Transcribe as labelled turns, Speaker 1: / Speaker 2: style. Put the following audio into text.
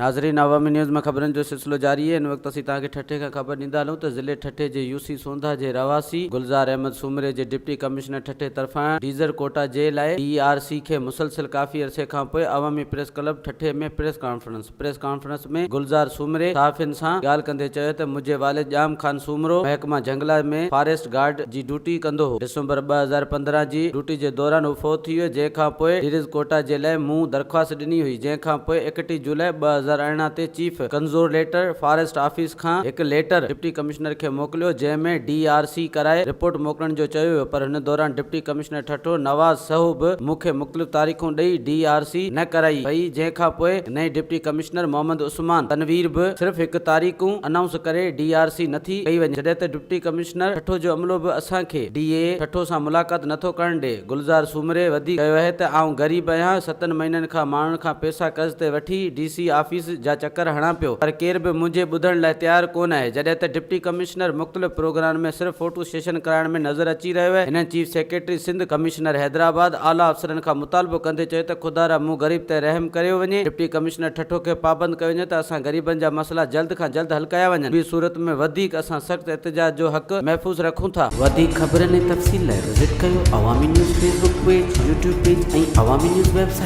Speaker 1: ناظرين عوامي نيوز ۾ خبرن جو سلسلو جاري آهي هن وقت اسين توهان کي ٺٽي کان خبر ڏيندا هلون ته ضلعي ٺٽي جي يو سي سونڌا جي رهواسي گلزار احمد سومري جي ڊپٽي ڪمشنر ٺٽي طرفان ڊيزر ڪوٽا جي لاء ڊي آر سي کي مسلسل ڪافي عرصي کان پوء Awami press club Thatta ۾ press conference press conference ۾ Gulzar Soomro صحافين سان ڳالهه ڪندي چيو ته منهنجي والد ڄام خان سومرو محڪمه جهنگلات ۾ فاريسٽ گارڊ جي ڊيوٽي ڪندو هو ڊسمبر 2015 جي ڊيوٽي جي دوران هو فوت ٿي ويو جنهن کان پوء ڊيرز ڪوٽا جي لاء مون درخواست ڏني هئي جنهن کان پوء 31 جولاء 2018 تي چيف ڪنزورليٽر فاريسٽ آفيس کان هڪ ليٽر ڊپٽي ڪمشنر کي موڪليو جنهن ۾ ڊي آر سي ڪرائي رپورٽ موڪلڻ جو چيو ويو پر هن دوران ڊپٽي ڪمشنر ٺٽو نواز سهو به مون کي مختلف تاريخون ڏئي ڊي آر سي نه ڪرائي وئي جنهن کان پوء نئين ڊپٽي ڪمشنر محمد عثمان تنوير به صرف هڪ تاريخون انائونس ڪري ڊي آر سي نٿي ڪئي وڃي جڏهن ته ڊپٽي ڪمشنر ٺٽو جو عملو به اسان کي ڊي اي ٺٽو سان ملاقات نٿو ڪرڻ ڏي. گلزار سومري وڌيڪ چيو آهي ته آئون غريب آهيان، ستن مهينن کان ماڻهن کان پئسا قرض تي وٺي ڊي سي آفيس جا چڪر هڻان پيو پر ڪير به منهنجي ٻڌڻ لاء تيار ڪونه آهي جڏهن ته ڊپٽي ڪمشنر مختلف پروگرامن ۾ صرف فوٽو سيشن ڪرائڻ ۾ نظر اچي رهيو آهي هنن chief secretary Sindh, commissioner Hyderabad, اعليٰ افسرن کان مطالبو ڪندي چيو ته خدارا مون غريب تي رحم ڪريو وڃي ڊپٽي ڪمشنر ٺٽو کي پابند ڪيو وڃي ته اسان غريبن جا مسئلا جلد کان جلد حل ڪيا وڃن ٻي صورت ۾ وڌيڪ اسان سخت احتجاج جو حق محفوظ رکون ٿا. وڌيڪ خبرن ۽ تفصيل لاء وزٽ ڪيو Awami news Facebook page, YouTube page ۽ Awami news website.